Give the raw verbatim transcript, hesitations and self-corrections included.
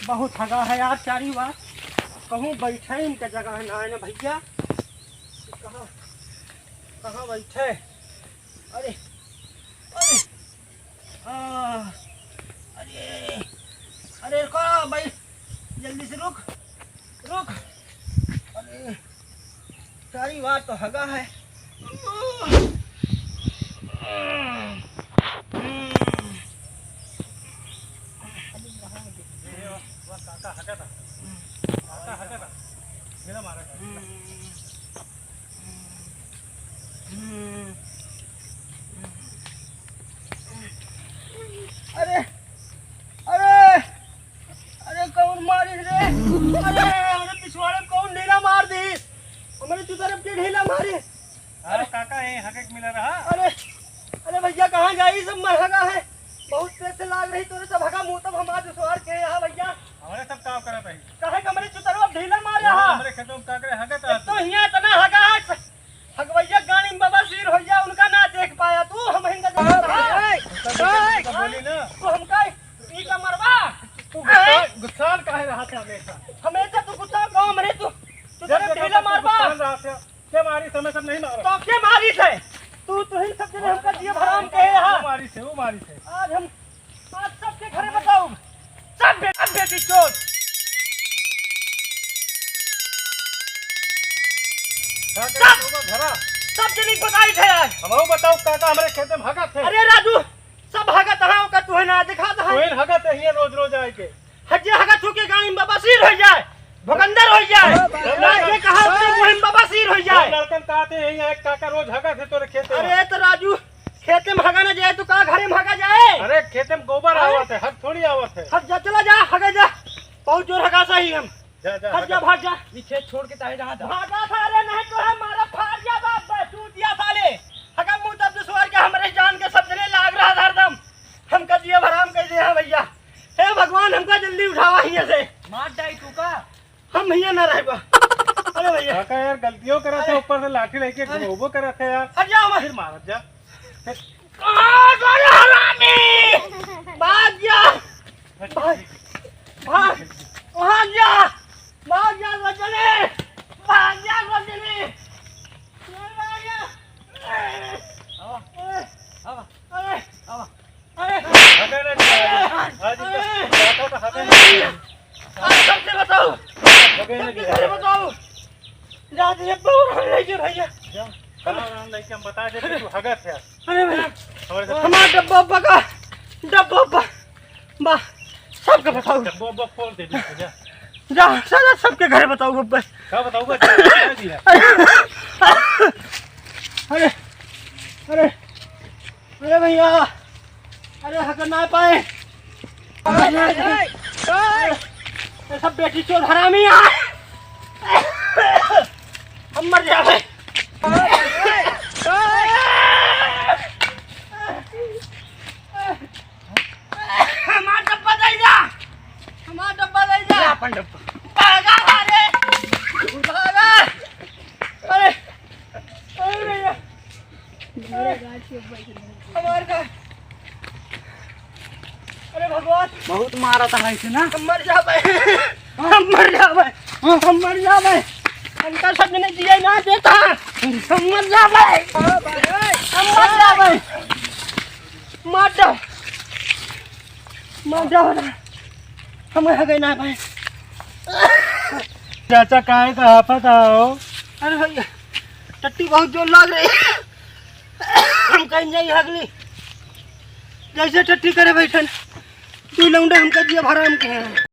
बहुत हगा है यार, चारी बार कहूँ बैठे इनका जगह ना है ना भैया। कहाँ, कहाँ बैठे? अरे, अरे, आ, अरे, अरे, रुको भाई, जल्दी से रुक, रुक। अरे, सारी बात तो हगा है। ये वो, वो काका हगा था। काका हगा था। मेरा मारा था। अरे, अरे, अरे, कौन मारी रे? अरे, हमरे पिछवाड़े कौन ढीला मार दी? हमरे चुतरफ के ढीला मारी। हाँ, काका, ये हगे के मिला रहा। अरे, अरे भैया, कहाँ जाई? सब मरहगा है, बहुत तेज से लाग रही तोरे सब हगा मुँह। तब हम आज सोहर के यहाँ भैया। हमरे सब काम करत है। काहे के हमरे चुतरवा ढीला मारे वो हा? हमरे खेतों में का करे, हगत एक तो हियाँ इतना हगा है, हगवैया गाड़ी में बवासीर हो जा, उनका ना देख पाया तू, हम हिंदा देख पाया। ए, ए, तो बोली ना। तू हमका ई का मरवा? तू गुस्सा, गुस्सा काहे रहा था हमेशा? हमेशा तू गुस्सा कहो हमरे, तू, तू जब तेरे देखो ढीला तब तू मरवा। गुस्सा रहा था। के मारी समय सब नहीं मारो। तो के मारी थे? तू, तू ही सब जने हमका दिए भराम कहे रहा। वो मारी थे, वो मारी थे। आज हम आज सबके घरे बताऊ। सब बे-, सब बेटी चोद। का करे सब, तू घरा? सब जनी बताई थे आज। हमहू बताऊ काका हमरे खेते में हगत है। अरे राजू, सब हगत है, ओकर तुहे ना दिखा दे। कोई हगत है हियाँ रोज रोज आए के। हजे हगत होके गाड़ी में बवासीर हो जाए, भगंदर हो जाए। अरे, ना ये कहा अपने मुहिम बवासीर हो जाए। लड़कन कहते हैं, एक काका रोज हगत है तोरे खेते में। अरे तो राजू, खेते में हगा ना जाए तो का घरे में हगा जाए? अरे खेते में गोबर हैं? आवत है, हग थोड़ी आवत है। हग जा, चला जा, हगा जा। बहुत जोर हगा सही हम। जा, जा, हट जा, हगा। भाग जा। ये खेत छोड़ के ताहे जहाँ जा। भागा था रे, नहीं तो हम मारा फाड़ जा बाप, बस तू दिया साले। हगा मुँह तब से सोर के हमरे जान के सब जने लाग रहा था हरदम। हमका दिया भराम कर दिया है भैया। हे भगवान, हमका जल्दी उठावा हियाँ से। मार डाई तू का? हम हियाँ ना रहबा। अरे भैया। काका यार, गलतियों करत है, अरे। ऊपर से लाठी लेके अरे। घुमाबो करत है यार। हट जा, हमार। फिर मारत जा। कहाँ गए हरामी? भाग जा। भाग, भाग, भाग जा। भाग जा, रजनी। भाग जा, रजनी। भाग जा। आवा, आवा, अरे। आवा। अरे। हगे ना दिया। आज इनका अरे। बैठा तो हगे ना दिया। आज सबसे बताओ। हगे ना सबके दिया। घरे बताओ। जा दिए, बहुत हम लेके भैया। जा। हाँ, हम लेके हम बता देते तू हगत है। अरे भैया। हमारे साथ हमारा डब्बा उब्बा का, डब्बा उब्बा। बा, सबके बताओ। डब्बा उब्बा खोल दे दे, जा। जा, साला सबके घरे बताओ बब्बा। का बताऊँ बा? जा, जा दिया। अरे, अरे, अरे भैया, अरे हग ना पाए। अरे, अरे, अरे, ये सब बेटी चोर हरामी है। हम मर जावे। हमार डब्बा दे जा, हमार डब्बा दे जा। ले अपन डब्बा। भागा रे, भागा। अरे, अरे भैया। हमार का, अरे भगवान। बहुत मारा था ऐसे ना। हम मर जाबे, हम मर जाबे, हम मर जाबे। हमका सब जने जिए ना देता। हम मर जाबे, हम मर जाबे। मार दो, मार दो ना। हम हगे ना पाए। चाचा, काहे का हाफत हो? अरे भैया, टट्टी बहुत जोर लाग रही। हम कहीं जाई हगली, जैसे टट्टी करे बैठन, तू लौंडे हमका जिया भराम के हैं।